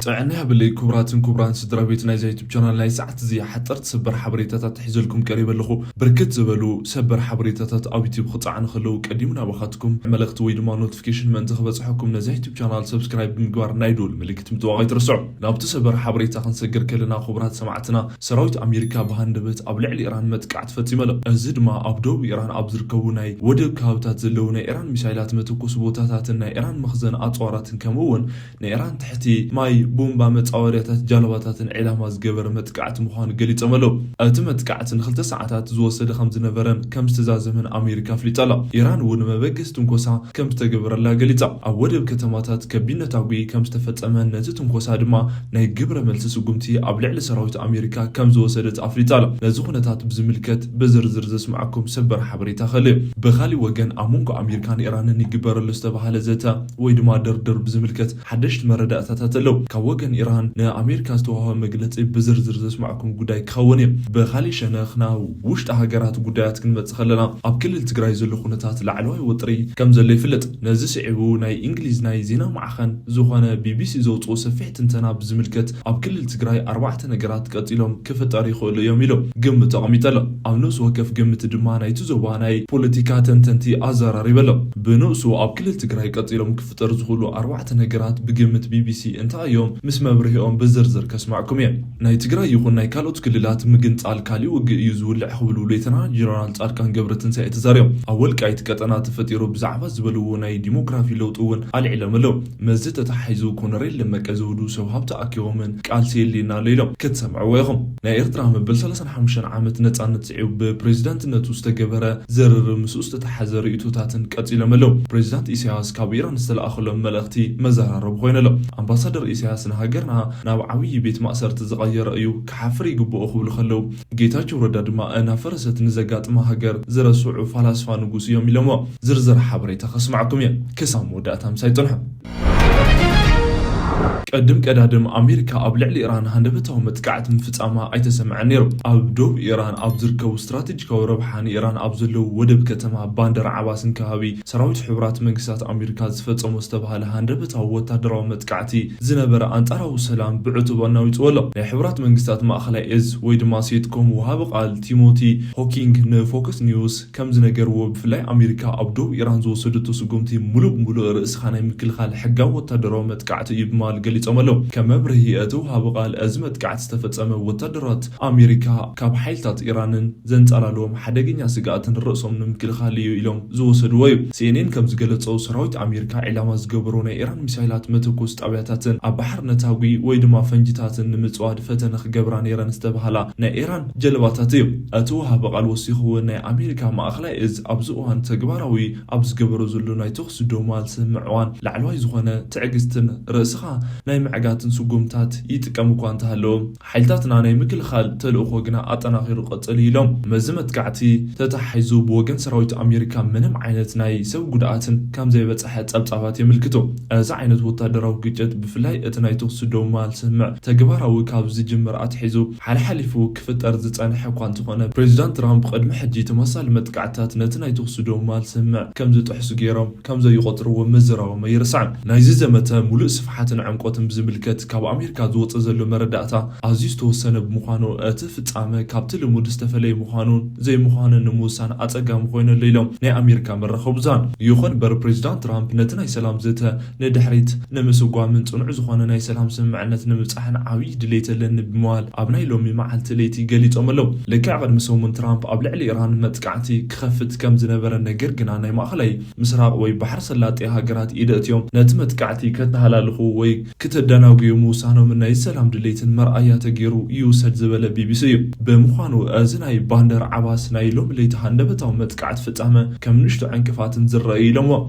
ጥዕና ያብለይ ክቡራትን ክቡራን ስድራ ቤት ናይዛ ዩቱብ ቻናል፣ ናይ ሰዓት እዚ ሓጠርቲ ሰበር ሓበሬታታት ሒዘልኩም ቀሪበ ኣለኹ። ብርክት ዝበሉ ሰበር ሓበሬታታት ኣብ ዩቱብ ክፀዓኑ ከለዉ ቀዲሙ ናባኻትኩም መልእኽቲ ወይ ድማ ኖቲፊኬሽን ምእንቲ ክበፅሐኩም ነዛ ዩቱብ ቻናል ሰብስክራይብ ብምግባር ናይ ደወል ምልክት ምጥዋቕ ኣይትርስዑ። ናብቲ ሰበር ሓበሬታ ክንሰግር ከለና ክቡራት ሰማዕትና፣ ሰራዊት ኣሜሪካ ብሃንደበት ኣብ ልዕሊ ኢራን መጥቃዕቲ ፈፂመ ኣሎ። እዚ ድማ ኣብ ደቡብ ኢራን ኣብ ዝርከቡ ናይ ወደብ ከባብታት ዘለዉ ናይ ኢራን ሚሳይላት መተኮሲ ቦታታትን ናይ ኢራን መኽዘን ኣፅዋራትን ከምኡ እውን ንኢራን ትሕቲ ማይ ቡምባ መጻወድያታት ጃለባታትን ዒላማ ዝገበረ መጥቃዕቲ ምዃኑ ገሊጾም ኣለዉ። እቲ መጥቃዕቲ ንክልተ ሰዓታት ዝወሰደ ከም ዝነበረን ከም ዝተዛዘመን ኣሜሪካ ኣፍሊጣ ኣላ። ኢራን እውን መበገሲ ትንኮሳ ከም ዝተገበረላ ገሊጻ። ኣብ ወደብ ከተማታት ከቢድ ነታጒ ከም ዝተፈጸመን ነቲ ትንኮሳ ድማ ናይ ግብረ መልሲ ስጉምቲ ኣብ ልዕሊ ሰራዊት ኣሜሪካ ከም ዝወሰደት ኣፍሊጣ ኣላ። ነዚ ኩነታት ብዝምልከት ብዝርዝር ዘስምዓኩም ሰበር ሓበሬታ ከልእ። ብኻሊእ ወገን ኣብ መንጎ ኣሜሪካን ኢራንን ይግበር ኣሎ ዝተባሃለ ዘተ ወይ ድማ ድርድር ብዝምልከት ሓደሽቲ መረዳእታታት ኣለዉ። ካብ ወገን ኢራን ንኣሜሪካ ዝተዋህበ መግለጺ ብዝርዝር ዘስማዕኩም ጉዳይ ክኸውን እዩ። ብኻሊእ ሸነኽ ናብ ውሽጢ ሃገራት ጉዳያት ክንመጽእ ከለና፣ ኣብ ክልል ትግራይ ዘሎ ኩነታት ላዕለዋይ ወጥሪ ከም ዘሎ ይፍለጥ። ነዚ ስዒቡ ናይ እንግሊዝ ናይ ዜና ማዕኸን ዝኾነ ቢቢሲ ዘውፅኦ ሰፊሕ ትንተና ብዝምልከት ኣብ ክልል ትግራይ ኣርባዕተ ነገራት ቀፂሎም ክፍጠር ይኽእሉ እዮም ኢሉ ግምት ኣቐሚጡ ኣሎ። ኣብ ነፍሲ ወከፍ ግምት ድማ ናይቲ ዞባ ናይ ፖለቲካ ተንተንቲ ኣዘራሪቡ ኣሎ። ብንእሱ ኣብ ክልል ትግራይ ቀፂሎም ክፍጠር ዝኽእሉ ኣርባዕተ ነገራት ብግምት ቢቢሲ እንታይ እዮም? ምስ መብርሂኦም ብዝርዝር ከስማዕኩም እየ። ናይ ትግራይ ይኹን ናይ ካልኦት ክልላት ምግንፃል ካሊእ ውግእ እዩ ዝውልዕ ክብሉ ሌተናል ጀነራል ፃድቃን ገብረትንሳኤ ተዛሪቦም። ኣብ ወልቃይት ቀጠና ተፈጢሩ ብዛዕባ ዝበልዎ ናይ ዲሞግራፊ ለውጢ እውን ኣልዒሎም ኣለዉ። መዚ ተተሓሒዙ ኮነሬል ደመቀ ዘውዱ ሰብ ሃብቲ ኣኪቦምን ቃልሲ የድልየና ኣሎ ኢሎም ክትሰምዕዎ ኢኹም። ናይ ኤርትራ መበል ሰላሳን ሓሙሽተን ዓመት ነጻነት ስዒቡ ብፕሬዚዳንትነቱ ዝተገበረ ዝርርብ ምስኡ ዝተተሓዘ ርእይቶታትን ቀጺሎም ኣለዉ። ፕሬዚዳንት ኢሳያስ ካብ ኢራን ዝተለኣኸሎም መልእኽቲ መዘራረቢ ኮይኑ ኣሎ። ኣምባሳደር ኢሳያስ ንሃገርና ናብ ዓብዪ ቤት ማእሰርቲ ዝቐየረ እዩ፣ ክሓፍር ይግብኦ ክብሉ ከለዉ፣ ጌታቸው ረዳ ድማ እናፈረሰት ንዘጋጥማ ሃገር ዝረስዑ ፈላስፋ ንጉስ እዮም ኢሎሞ። ዝርዝር ሓበሬታ ከስማዕኩም እየ። ክሳብ መወዳእታ ምሳይ ጽንሑ። ቅድም ቀዳድም ኣሜሪካ ኣብ ልዕሊ ኢራን ሃንደበታዊ መጥቃዕቲ ምፍጻማ ኣይተሰምዐን ነይሩ። ኣብ ደቡብ ኢራን ኣብ ዝርከቡ ስትራቴጂካዊ ረብሓ ንኢራን ኣብ ዘለዉ ወደብ ከተማ ባንደር ዓባስን ከባቢ ሰራዊት ሕቡራት መንግስታት ኣሜሪካ ዝፈጸሞ ዝተባሃለ ሃንደበታዊ ወታደራዊ መጥቃዕቲ ዝነበረ ኣንጻራዊ ሰላም ብዕቱብ ኣናዊጽዎ ኣሎ። ናይ ሕቡራት መንግስታት ማእኸላይ እዝ ወይ ድማ ሴንትኮም ወሃቢ ቃል ቲሞቲ ሆኪንግ ንፎክስ ኒውስ ከም ዝነገርዎ፣ ብፍላይ ኣሜሪካ ኣብ ደቡብ ኢራን ዝወሰደቶ ስጉምቲ ሙሉእ ብሙሉእ ርእስኻ ናይ ምክልኻል ሕጋዊ ወታደራዊ መጥቃዕቲ እዩ ብምባል ገሊጾም ኣለዉ። ከም መብርሂ እቲ ወሃቢ ቃል፣ እዚ መጥቃዕቲ ዝተፈጸመ ወታደራት ኣሜሪካ ካብ ሓይልታት ኢራንን ዘንጸላልዎም ሓደገኛ ስግኣትን ርእሶም ንምክልኻል እዩ ኢሎም ዝወሰድዎ እዩ። ሲኤንኤን ከም ዝገለጾ፣ ሰራዊት ኣሜሪካ ዒላማ ዝገበሮ ናይ ኢራን ሚሳይላት መተኮሲ ጣብያታትን ኣብ ባሕሪ ነታጒ ወይ ድማ ፈንጂታትን ንምጽዋድ ፈተነ ክገብራ ነይረን ዝተባህላ ናይ ኢራን ጀልባታት እዩ። እቲ ወሃቢ ቃል ወሲኹ እውን ናይ ኣሜሪካ ማእኸላይ እዝ ኣብዚ እዋን ተግባራዊ ኣብ ዝገበሮ ዘሎ ናይ ተኹሲ ደው ምባል ስምምዕ እዋን ላዕለዋይ ዝኾነ ትዕግስትን ርእስኻ ናይ ምዕጋትን ስጉምታት ይጥቀም እኳ እንተሃለወ፣ ሓይልታትና ናይ ምክልኻል ተልእኾ ግና ኣጠናኺሩ ቀጽል ኢሎም። መዚ መጥቃዕቲ ተተሓሒዙ ብወገን ሰራዊት ኣሜሪካ ምንም ዓይነት ናይ ሰብ ጉድኣትን ከም ዘይበጽሐ ጸብጻባት የምልክቱ። እዚ ዓይነት ወታደራዊ ግጭት ብፍላይ እቲ ናይ ተኹሲ ደው ምባል ስምምዕ ተግባራዊ ካብ ዝጅምር ኣትሒዙ ሓልሓሊፉ ክፍጠር ዝጸንሐ እኳ እንተኾነ፣ ፕሬዚዳንት ትራምፕ ቅድሚ ሕጂ ተመሳሳሊ መጥቃዕትታት ነቲ ናይ ተኹሲ ደው ምባል ስምምዕ ከም ዝጥሕሱ ገይሮም ከም ዘይቆጽርዎ ምዝራቦም ኣይርሳዕን። ናይዚ ዘመተ ሙሉእ ስፍሓትን ዕምቆትን ብዝምልከት ካብ ኣሜሪካ ዝወጸ ዘሎ መረዳእታ ኣዝዩ ዝተወሰነ ብምዃኑ፣ እቲ ፍጻመ ካብቲ ልሙድ ዝተፈለየ ምዃኑን ዘይምዃኑን ንምውሳን ኣጸጋሚ ኮይኑ ኣሎ ኢሎም ናይ ኣሜሪካ መራኸቢ ብዙሃን። ይኹን እምበር ፕሬዚዳንት ትራምፕ ነቲ ናይ ሰላም ዘተ ንድሕሪት ንምስጓምን ጽኑዕ ዝኾነ ናይ ሰላም ስምምዕነት ንምብጻሕን ዓብዪ ድሌት ኣለኒ ብምባል ኣብ ናይ ሎሚ መዓልቲ ለይቲ ገሊጾም ኣለዉ። ልክዕ ቅድሚ ሰሙን ትራምፕ ኣብ ልዕሊ ኢራን መጥቃዕቲ ክኸፍት ከም ዝነበረ፣ ነገር ግና ናይ ማእኸላይ ምስራቕ ወይ ባሕሪ ሰላጤ ሃገራት ኢድ ኣእትዮም ነቲ መጥቃዕቲ ከተሃላልኹ ወይ ክተደናጉዩ ምውሳኖምን ናይ ሰላም ድሌትን መርኣያ ተገይሩ ይውሰድ ዝበለ ቢቢሲ እዩ። ብምዃኑ እዚ ናይ ባንደር ዓባስ ናይ ሎሚ ለይቲ ሃንደበታዊ መጥቃዕቲ ፍጻመ ከም ንእሽቶ ዕንቅፋትን ዝረአ እዩ ኢሎምዎ።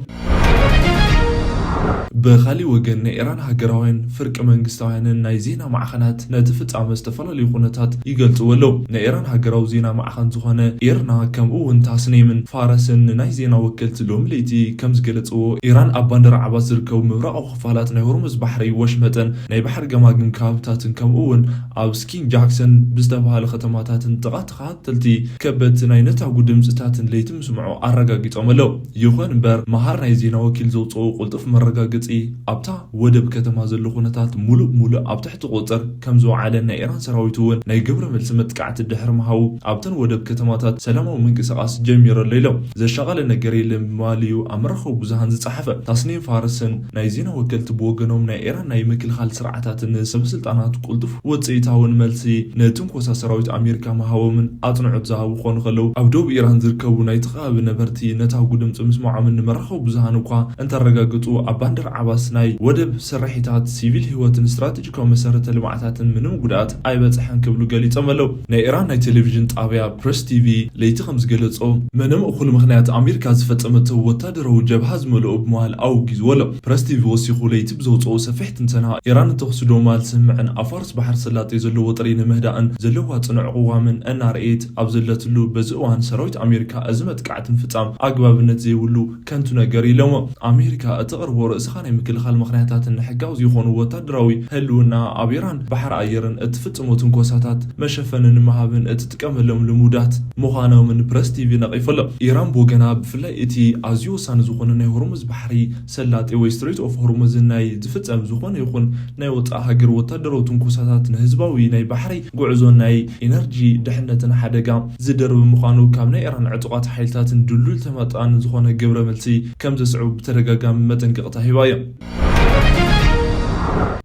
ብኻሊእ ወገን ናይ ኢራን ሃገራውያን ፍርቂ መንግስታውያንን ናይ ዜና ማዕኸናት ነቲ ፍጻመ ዝተፈላለዩ ኩነታት ይገልጽዎ ኣለዉ። ናይ ኢራን ሃገራዊ ዜና ማዕኸን ዝኾነ ኢርና ከምኡ እውን ታስኒምን ፋረስን ንናይ ዜና ወከልቲ ሎሚ ለይቲ ከም ዝገለጽዎ፣ ኢራን ኣብ ባንደር ዓባስ ዝርከቡ ምብራቓዊ ክፋላት ናይ ሆርሙዝ ባሕሪ ወሽመጥን ናይ ባሕሪ ገማግም ከባብታትን ከምኡ እውን ኣብ ስኪን ጃክሰን ብዝተባሃለ ከተማታትን ጥቓ ተኸታተልቲ ከበድቲ ናይ ነታጉ ድምፅታትን ለይቲ ምስምዖ ኣረጋጊጾም ኣለዉ። ይኹን እምበር፣ መሃር ናይ ዜና ወኪል ዘውፅኦ ቅልጡፍ መረ መረጋገጺ ኣብታ ወደብ ከተማ ዘሎ ኩነታት ሙሉእ ብሙሉእ ኣብ ትሕቲ ቁጽር ከም ዝወዓለ ናይ ኢራን ሰራዊት እውን ናይ ግብረ መልሲ መጥቃዕቲ ድሕሪ ምሃቡ ኣብተን ወደብ ከተማታት ሰላማዊ ምንቅስቃስ ጀሚሩ ኣሎ ኢሎም። ዘሻቐለ ነገር የለን ብምባል እዩ ኣብ መራኸቢ ብዙሃን ዝጸሓፈ። ታስኒም ፋርስን ናይ ዜና ወከልቲ ብወገኖም ናይ ኢራን ናይ ምክልኻል ስርዓታትን ሰበስልጣናት ቅልጡፍ ውጽኢታውን መልሲ ንትንኮሳ ሰራዊት ኣሜሪካ ምሃቦምን ኣጽንዖት ዝሃቡ ክኾኑ ከለዉ፣ ኣብ ደቡብ ኢራን ዝርከቡ ናይቲ ከባቢ ነበርቲ ነታጉ ድምፂ ምስማዖምን ንመራኸቢ ብዙሃን እኳ እንተረጋግፁ፣ ኣብ ባንደር ዓባስ ናይ ወደብ ስርሒታት፣ ሲቪል ህይወትን ስትራቴጂካዊ መሰረተ ልምዓታትን ምንም ጉድኣት ኣይበፅሐን ክብሉ ገሊፆም ኣለዉ። ናይ ኢራን ናይ ቴሌቪዥን ጣብያ ፕረስ ቲቪ ለይቲ ከም ዝገለፆ፣ ምንም እኹል ምኽንያት ኣሜሪካ ዝፈፀመቶ ወታደራዊ ጀብሃ ዝመልኦ ብምባል ኣውጊዝዎ ኣሎ። ፕረስ ቲቪ ወሲኹ ለይቲ ብዘውፅኦ ሰፊሕ ትንተና፣ ኢራን እተወስዶ ማል ስምዕን ኣብ ፋርስ ባሕሪ ሰላጤ ዘሎ ወጥሪ ንምህዳእን ዘለዋ ጽኑዕ ቅዋምን እናርኣየት ኣብ ዘለትሉ በዚ እዋን፣ ሰራዊት ኣሜሪካ እዚ መጥቃዕቲ ምፍጻም ኣግባብነት ዘይብሉ ከንቱ ነገር ኢሎሞ። ኣሜሪካ እተቕርቦ ርእስኻ ናይ ምክልኻል ምኽንያታትን ንሕጋዊ ዘይኮኑ ወታደራዊ ህልውና ኣብ ኢራን ባሕሪ ኣየርን እትፍጽሞ ትንኮሳታት መሸፈኒ ንምሃብን እትጥቀመሎም ልሙዳት ምዃኖምን ፕረስ ቲቪ ነቒፉ ኣሎ። ኢራን ብወገና፣ ብፍላይ እቲ ኣዝዩ ወሳኒ ዝኾነ ናይ ሆርሙዝ ባሕሪ ሰላጤ ወይ ስትሬት ኦፍ ሆርሙዝ ናይ ዝፍጸም ዝኾነ ይኹን ናይ ወጻኢ ሃገር ወታደራዊ ትንኮሳታት ንህዝባዊ ናይ ባሕሪ ጉዕዞን ናይ ኢነርጂ ድሕነትን ሓደጋ ዝደርብ ምዃኑ ካብ ናይ ኢራን ዕጡቓት ሓይልታትን ድሉል ተመጣጣኒ ዝኾነ ግብረ መልሲ ከም ዘስዕቡ ብተደጋጋሚ መጠንቀቕታ ሂባ እያ።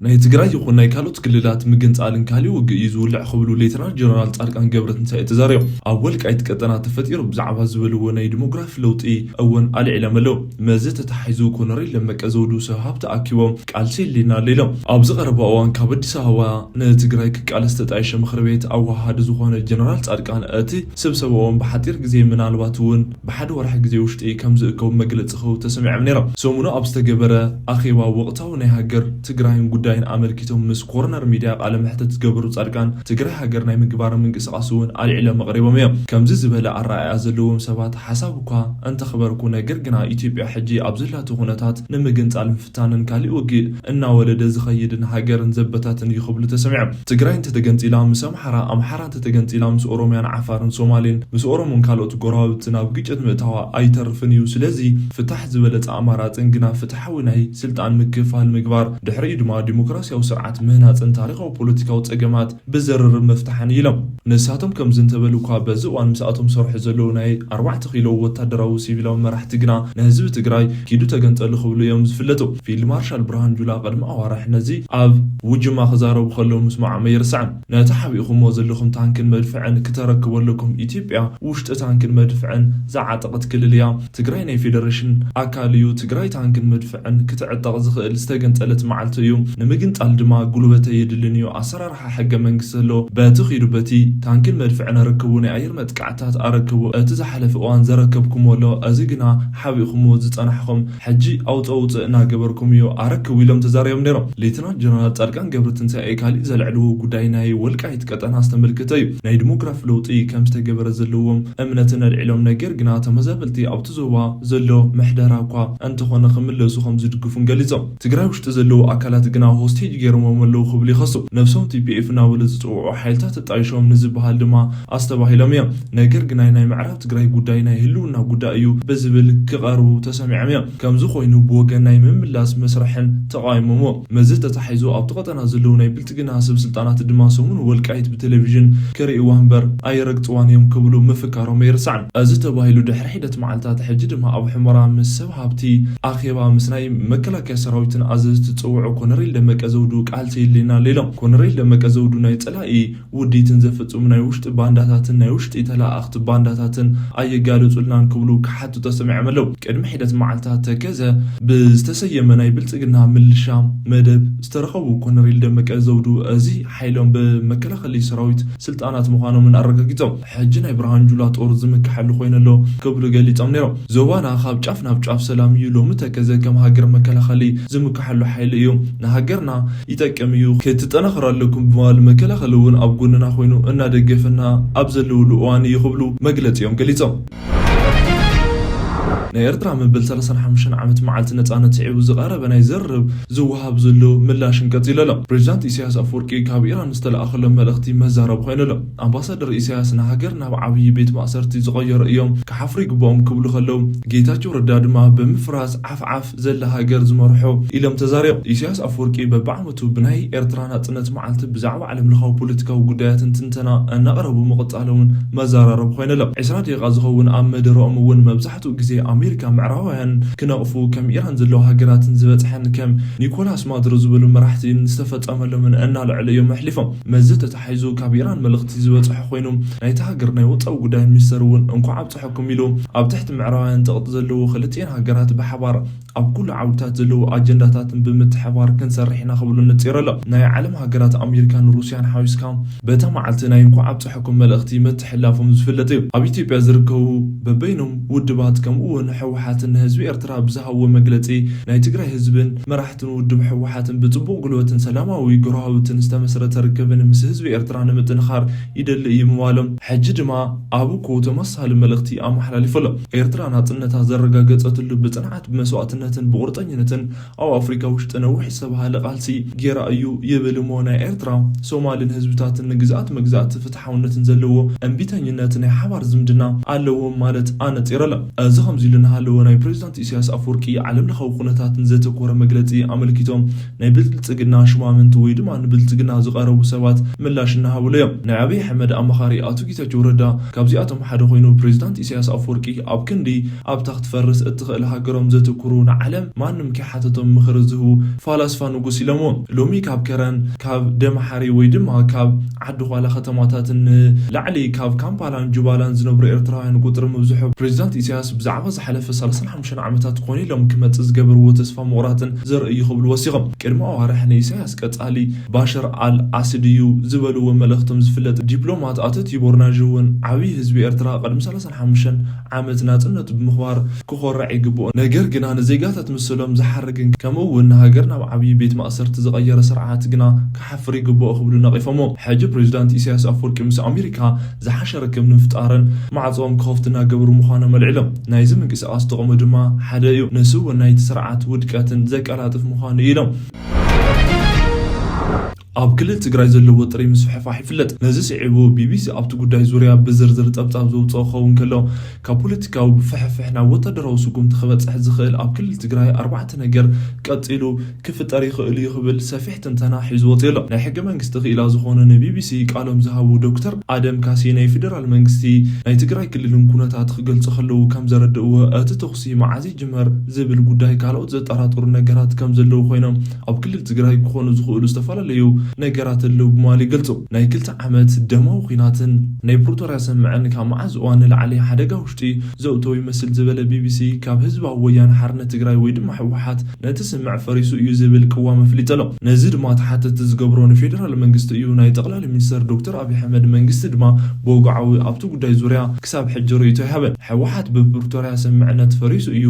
ናይ ትግራይ ይኹን ናይ ካልኦት ክልላት ምግንጻልን ካሊእ ውግእ እዩ ዝውልዕ ክብሉ ሌተናል ጀነራል ጻድቃን ገብረትንሳኤ ተዛሪቦም። ኣብ ወልቃይት ቀጠና ተፈጢሩ ብዛዕባ ዝበልዎ ናይ ዲሞግራፊ ለውጢ እውን ኣልዒሎም ኣለዉ። መዚ ተታሒዙ ኮነሬል ደመቀ ዘውዱ ሰብ ሃብቲ ኣኪቦም ቃልሲ የድልየና ኣሎ ኢሎም። ኣብዚ ቀረባ እዋን ካብ ኣዲስ ኣበባ ንትግራይ ክቃለስ ተጣየሸ ምኽሪ ቤት ኣወሃሃዲ ዝኾነ ጀነራል ጻድቃን፣ እቲ ስብሰባኦም ብሓጺር ግዜ፣ ምናልባት እውን ብሓደ ወርሒ ግዜ ውሽጢ ከም ዝእከቡ መግለጺ ክህቡ ተሰሚዖም ነይሮም። ሰሙኑ ኣብ ዝተገበረ ኣኼባ ወቕታዊ ናይ ሃገር ትግራይን ጉዳይን ኣመልኪቶም ምስ ኮርነር ሚድያ ቃለ መሕትት ዝገበሩ ጻድቃን፣ ትግራይ ሃገር ናይ ምግባር ምንቅስቃስ እውን ኣልዒሎም ኣቕሪቦም እዮም። ከምዚ ዝበለ ኣረኣእያ ዘለዎም ሰባት ሓሳብ እኳ እንተኽበርኩ፣ ነገር ግና ኢትዮጵያ ሕጂ ኣብ ዘላቶ ኩነታት ንምግንጻል ምፍታንን ካሊእ ውግእ እናወለደ ዝኸይድን ሃገርን ዘበታትን እዩ ክብሉ ተሰሚዖም። ትግራይ እንተተገንጺላ ምስ ኣምሓራ፣ ኣምሓራ እንተተገንጺላ ምስ ኦሮሚያን ዓፋርን ሶማሌን፣ ምስ ኦሮሞን ካልኦት ጎረባብትን ኣብ ግጭት ምእታዋ ኣይተርፍን እዩ። ስለዚ ፍታሕ ዝበለጸ ኣማራጽን ግና ፍትሓዊ ናይ ስልጣን ምክፍፋል ምግባር፣ ድሕሪኡ ድማ ዲሞክራሲያዊ ስርዓት ምህናጽን ታሪኻዊ ፖለቲካዊ ጸገማት ብዘርርብ ምፍታሕን ኢሎም። ንሳቶም ከምዚ እንተበሉ እኳ፣ በዚ እዋን ምስኣቶም ዝሰርሑ ዘለዉ ናይ ኣርባዕተ ኪሎ ወታደራዊ ሲቪላዊ መራሕቲ ግና ንህዝቢ ትግራይ ኪዱ ተገንጸሉ ክብሉ እዮም ዝፍለጡ። ፊልድ ማርሻል ብርሃኑ ጁላ ቅድሚ ኣዋርሕ ነዚ ኣብ ውጅማ ክዛረቡ ከለዉ ምስማዖም ኣይርሳዕን። ነቲ ሓቢእኹምዎ ዘለኹም ታንክን መድፍዕን ክተረክቡ ኣለኩም። ኢትዮጵያ ውሽጢ ታንክን መድፍዕን ዝዓጠቐት ክልል እያ። ትግራይ ናይ ፌደሬሽን ኣካል እዩ። ትግራይ ታንክን መድፍዕን ክትዕጠቕ ዝኽእል ዝተገንጸለት መዓልቲ እዩ። ንምግንጻል ድማ ጉልበት ኣየድልን እዩ። ኣሰራርሓ ሕገ መንግስቲ ኣሎ። በቲ ኺዱ በቲ ታንክን መድፍዕን ኣረክቡ፣ ናይ ኣየር መጥቃዕታት ኣረክቡ። እቲ ዝሓለፈ እዋን ዘረከብኩምዎ ኣሎ። እዚ ግና ሓቢእኹምዎ ዝጸናሕኹም ሕጂ ኣውፀ ውፅእ እናገበርኩም እዩ ኣረክቡ ኢሎም ተዛሪቦም ነይሮም። ሌተናል ጀነራል ጻድቃን ገብረትንሳኤ ካሊእ ዘልዕልዎ ጉዳይ ናይ ወልቃይት ቀጠና ዝተመልከተ እዩ። ናይ ዲሞግራፊ ለውጢ ከም ዝተገበረ ዘለዎም እምነትን ኣልዒሎም፣ ነገር ግና ተመዛበልቲ ኣብቲ ዞባ ዘሎ ምሕደራ እኳ እንተኾነ ክምለሱ ከም ዝድግፉን ገሊጾም። ትግራይ ውሽጢ ዘለዉ ኣካላት ግና ሆስቴጅ ገይሮሞም ኣለዉ ክብሉ ይኸሱ። ነብሶም ቲ ፒ ኤፍ እናበሉ ዝፅውዑ ሓይልታት ተጣይሾም ንዝበሃል ድማ ኣስተባሂሎም እዮም። ነገር ግና ናይ ምዕራብ ትግራይ ጉዳይ ናይ ህልውና ጉዳይ እዩ ብዝብል ክቐርቡ ተሰሚዖም እዮም። ከምዚ ኮይኑ ብወገን ናይ ምምላስ መስርሕን ተቃዊሞምዎ። መዚ ተታሒዙ ኣብቲ ቀጠና ዘለዉ ናይ ብልፅግና ሰብ ስልጣናት ድማ ሰሙን ወልቃይት ብቴሌቪዥን ክርእይዋ እምበር ኣይረግፅዋን እዮም ክብሉ ምፍካሮም ኣይርሳዕን። እዚ ተባሂሉ ድሕሪ ሒደት መዓልታት ሕጂ ድማ ኣብ ሑመራ ምስ ሰብ ሃብቲ ኣኼባ ምስ ናይ መከላከያ ሰራዊትን ኣዘዝቲ ዝፅውዑ ኮነሬል ደመቀ ዘውዱ ቃልሲ የድልየና ኣሎ ኢሎም። ኮነሬል ደመቀ ዘውዱ ናይ ፀላኢ ውዲትን ዘፈፅሙ ናይ ውሽጢ ባንዳታትን ናይ ውሽጢ ተለኣኣኽቲ ባንዳታትን ኣየጋለፁልናን ክብሉ ክሓቱ ተሰሚዖም ኣለዉ። ቅድሚ ሒደት መዓልታት ተከዘ ብዝተሰየመ ናይ ብልፅግና ምልሻ መደብ ዝተረኸቡ ኮነሬል ደመቀ ዘውዱ፣ እዚ ሓይሎም ብመከላኸሊ ሰራዊት ስልጣናት ምዃኖምን ኣረጋጊጾም። ሕጂ ናይ ብርሃን ጁላ ጦር ዝምክሐሉ ኮይኑ ኣሎ ክብሉ ገሊጾም ነይሮም። ዞባና ካብ ጫፍ ናብ ጫፍ ሰላም እዩ። ሎሚ ተከዘ ከም ሃገር መከላኸሊ ዝምክሐሉ ሓይሊ እዩ። ንሃገርና ይጠቅም እዩ። ክትጠናኸሩ ኣለኩም ብምባል መከላኸሊ እውን ኣብ ጎንና ኮይኑ እናደገፈና ኣብ ዘለውሉ እዋን እዩ ክብሉ መግለጺኦም ገሊጾም። ናይ ኤርትራ መበል ሰላሳን ሓሙሽተን ዓመት መዓልቲ ነጻነት ስዒቡ ዝቐረበ ናይ ዘርብ ዝወሃብ ዘሎ ምላሽን ቀጺሉ ኣሎ። ፕሬዚዳንት ኢሳያስ ኣፈወርቂ ካብ ኢራን ዝተለኣኸሎም መልእኽቲ መዛረቢ ኮይኑ ኣሎ። ኣምባሳደር ኢሳያስ ንሃገር ናብ ዓብዪ ቤት ማእሰርቲ ዝቐየሩ እዮም፣ ክሓፍሩ ይግብኦም ክብሉ ከለዉ፣ ጌታቸው ረዳ ድማ ብምፍራስ ዓፍዓፍ ዘላ ሃገር ዝመርሑ ኢሎም ተዛሪቦም። ኢሳያስ ኣፈወርቂ በብዓመቱ ብናይ ኤርትራ ናጽነት መዓልቲ ብዛዕባ ዓለም ለኻዊ ፖለቲካዊ ጉዳያትን ትንተና እናቕረቡ ምቕጻሎምን መዘራረቢ ኮይኑ ኣሎ። ዕስራ ደቂቓ ዝኸውን ኣብ መደረኦም እውን መብዛሕትኡ ግዜ ኣሜሪካ ምዕራባውያን ክነቕፉ ከም ኢራን ዘለዋ ሃገራትን ዝበጽሐን ከም ኒኮላስ ማዱሮ ዝበሉ መራሕቲ ዝተፈጸመሎምን እናልዐሉ እዮም ኣሕሊፎም። መዚ ተታሒዙ ካብ ኢራን መልእኽቲ ዝበጽሐ ኮይኑ ናይቲ ሃገር ናይ ወጻኢ ጉዳይ ሚኒስተር እውን እንኳዕ ኣብጽሐኩም ኢሉ ኣብ ትሕቲ ምዕራባውያን ጸቕጢ ዘለዎ ክልቲኤን ሃገራት ብሓባር ኣብ ኩሉ ዓውድታት ዘለዉ ኣጀንዳታትን ብምትሕባር ክንሰርሕ ኢና ክብሉ ነጺሩ ኣሎ። ናይ ዓለም ሃገራት ኣሜሪካን ሩስያን ሓዊስካ በታ መዓልቲ ናይ እንኳዕ ኣብጽሐኩም መልእኽቲ ምትሕልላፎም ዝፍለጥ እዩ። ኣብ ኢትዮጵያ ዝርከቡ በበይኖም ውድባት ከምኡ እውን ህወሓትን ንህዝቢ ኤርትራ ብዝሃብዎ መግለጺ ናይ ትግራይ ህዝብን መራሕትን ውድብ ህወሓትን ብጽቡቕ ጉልበትን ሰላማዊ ጎረባብትን ዝተመስረተ ርክብን ምስ ህዝቢ ኤርትራ ንምጥንኻር ይደሊ እዩ ምባሎም፣ ሕጂ ድማ ኣብ እኮ ተመሳሳሊ መልእኽቲ ኣመሓላሊፉ ኣሎ። ኤርትራ ናጽነታ ዘረጋገጸትሉ ብጽንዓት፣ ብመስዋእትነትን ብቁርጠኝነትን ኣብ ኣፍሪካ ውሽጢ ነዊሕ ዝተባህለ ቃልሲ ጌራ እዩ ይብል እሞ፣ ናይ ኤርትራ፣ ሶማልን ህዝብታትን ንግዝኣት መግዛእቲ ፍትሓውነትን ዘለዎ እምቢተኝነት ናይ ሓባር ዝምድና ኣለዎም ማለት ኣነጺሩ ኣሎ። እዚ ከምዚ ኢሉ እናሃለወ ናይ ፕሬዚዳንት ኢሳያስ ኣፈወርቂ ዓለም ለኻዊ ኩነታትን ዘተኮረ መግለጺ ኣመልኪቶም ናይ ብልጽግና ሹማምንቲ ወይ ድማ ንብልጽግና ዝቐረቡ ሰባት ምላሽ እናሃብሉ እዮም። ናይ ኣብይ ኣሕመድ ኣማኻሪ ኣቶ ጌታቸው ረዳ ካብዚኣቶም ሓደ ኮይኑ ፕሬዚዳንት ኢሳያስ ኣፈወርቂ ኣብ ክንዲ ኣብታ ክትፈርስ እትኽእል ሃገሮም ዘተኩሩ ንዓለም ማንም ከይሓተቶም ምኽሪ ዝህቡ ፋላስፋ ንጉስ ኢሎምዎ። ሎሚ ካብ ከረን ካብ ደምሓሪ ወይ ድማ ካብ ዓዲ ኳላ ከተማታትን ንላዕሊ ካብ ካምፓላን ጁባላን ዝነብሩ ኤርትራውያን ቁጽሪ ምብዝሑ ፕሬዚዳንት ኢሳያስ ብዛዕባ ዝሓለፈ ሰላሳን ሓሙሽተን ዓመታት ኮነ ኢሎም ክመጽእ ዝገበርዎ ተስፋ ምቑራጽን ዘርኢ እዩ ክብሉ ወሲኾም። ቅድሚ ኣዋርሕ ንኢሳያስ ቀጻሊ ባሽር ኣል ኣስድ እዩ ዝበልዎ መልእኽቶም ዝፍለጥ ዲፕሎማት ኣቶ ቲቦር ናዥ እውን ዓብዪ ህዝቢ ኤርትራ ቅድሚ ሰላሳን ሓሙሽተን ዓመት ናጽነቱ ብምኽባር ክኾርዕ ይግብኦ። ነገር ግና ንዜጋታት ምስሎም ዝሓርግን ከምኡ እውን ንሃገር ናብ ዓብዪ ቤት ማእሰርቲ ዝቐየረ ስርዓት ግና ክሓፍር ይግብኦ ክብሉ ነቒፎሞ። ሕጂ ፕሬዚዳንት ኢሳያስ ኣፈወርቂ ምስ ኣሜሪካ ዝሓሸ ርክብ ንምፍጣርን ማዕጾኦም ክኸፍቱ እናገበሩ ምዃኖም ኣልዒሎም። ናይዚ ምንቅስቓስ ጥቕሙ ድማ ሓደ እዩ። ንሱ እውን ናይቲ ስርዓት ውድቀትን ዘቀላጥፍ ምዃኑ ኢሎም። ኣብ ክልል ትግራይ ዘሎ ወጥሪ ምስፍሕፋሕ ይፍለጥ። ነዚ ስዒቡ ቢቢሲ ኣብቲ ጉዳይ ዙርያ ብዝርዝር ጸብጻብ ዘውጽኦ ክኸውን ከሎ፣ ካብ ፖለቲካዊ ብፍሕፍሕ ናብ ወታደራዊ ስጉምቲ ክበጽሕ ዝኽእል ኣብ ክልል ትግራይ ኣርባዕተ ነገር ቀጺሉ ክፍጠር ይኽእል እዩ ክብል ሰፊሕ ትንተና ሒዙ ወጺኡ ኣሎ። ናይ ሕገ መንግስቲ ክኢላ ዝኾኑ ንቢቢሲ ቃሎም ዝሃቡ ዶክተር ኣደም ካሴ ናይ ፌደራል መንግስቲ ናይ ትግራይ ክልልን ኩነታት ክገልጹ ከለዉ ከም ዘረድእዎ እቲ ተኹሲ መዓዝ ይጅመር ዝብል ጉዳይ ካልኦት ዘጠራጥሩ ነገራት ከም ዘለዉ ኮይኖም ኣብ ክልል ትግራይ ክኾኑ ዝኽእሉ ዝተፈላለዩ ነገራት ኣለዉ ብምባል ይገልጹ። ናይ ክልተ ዓመት ደማዊ ኲናትን ናይ ፕሪቶርያ ስምምዕን ካብ መዓዝ እዋን ንላዕሊ ሓደጋ ውሽጢ ዘእተወ ይመስል ዝበለ ቢቢሲ ካብ ህዝባዊ ወያነ ሓርነት ትግራይ ወይ ድማ ህወሓት ነቲ ስምምዕ ፈሪሱ እዩ ዝብል ቅዋም ኣፍሊጡ ኣሎ። ነዚ ድማ ተሓተቲ ዝገብሮ ንፌደራል መንግስቲ እዩ። ናይ ጠቕላሊ ሚኒስተር ዶክተር ኣብይ ኣሕመድ መንግስቲ ድማ ብወግዓዊ ኣብቲ ጉዳይ ዙርያ ክሳብ ሕጂ ርእይቶ ኣይሃበን። ህወሓት ብፕሪቶርያ ስምምዕነት ፈሪሱ እዩ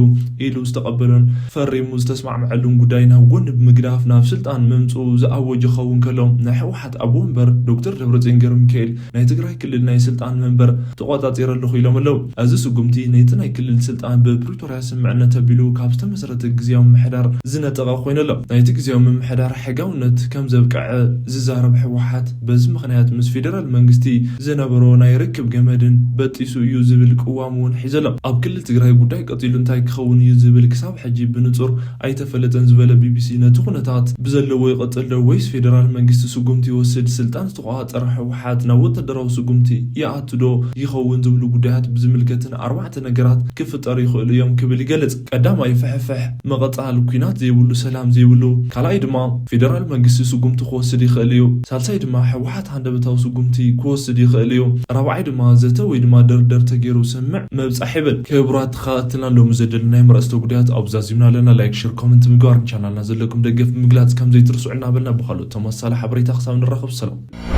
ኢሉ ዝተቐበሎን ፈሪሙ ዝተስማዕመዐሉን ጉዳይ ናብ ጎኒ ብምግዳፍ ናብ ስልጣን ምምፅኡ ዝኣወጀ ክኸውን ከሎ ናይ ህወሓት ኣቦ ወንበር ዶክተር ደብረፅዮን ገብረሚካኤል ናይ ትግራይ ክልል ናይ ስልጣን መንበር ተቆጻጺረ ኣለኹ ኢሎም ኣለዉ። እዚ ስጉምቲ ነቲ ናይ ክልል ስልጣን ብፕሪቶርያ ስምምዕነት ኣቢሉ ካብ ዝተመስረተ ግዝያዊ ምምሕዳር ዝነጠቐ ኮይኑ ኣሎ። ናይቲ ግዝያዊ ምምሕዳር ሕጋውነት ከም ዘብቅዐ ዝዛረብ ህወሓት በዚ ምኽንያት ምስ ፌደራል መንግስቲ ዝነበሮ ናይ ርክብ ገመድን በጢሱ እዩ ዝብል ቅዋም እውን ሒዙ ኣሎ። ኣብ ክልል ትግራይ ጉዳይ ቀጺሉ እንታይ ክኸውን እዩ ዝብል ክሳብ ሕጂ ብንጹር ኣይተፈለጠን ዝበለ ቢቢሲ ነቲ ኩነታት ብዘለዎ ይቐጽል ዶ ወይስ ፌደራል መንግስቲ ስጉምቲ ይወስድ? ስልጣን ዝተቆጻጸረ ህወሓት ናብ ወታደራዊ ስጉምቲ ይኣቱ ዶ ይኸውን ዝብሉ ጉዳያት ብዝምልከትን ኣርባዕተ ነገራት ክፍጠሩ ይኽእሉ እዮም ክብል ይገልጽ። ቀዳማይ ፍሕፍሕ ምቕጻል፣ ኲናት ዘይብሉ፣ ሰላም ዘይብሉ። ካልኣይ ድማ ፌደራል መንግስቲ ስጉምቲ ክወስድ ይኽእል እዩ። ሳልሳይ ድማ ህወሓት ሃንደበታዊ ስጉምቲ ክወስድ ይኽእል እዩ። ራብዓይ ድማ ዘተ ወይ ድማ ድርድር ተገይሩ ስምምዕ ምብጻሕ ይብል። ክቡራት ተኸታተልና ሎሚ ዘደለናዮም ኣርእስተ ጉዳያት ኣብዚ ዛዚምና ኣለና። ላይክ፣ ሸር፣ ኮመንት ምግባር ንቻናልና ዘለኩም ደገፍ ምግላጽ ከም ዘይትርስዑ እናበልና ብኻልኦት ተመሳሳሊ ሓበሬታ ክሳብ ንራኸብ ሰላም።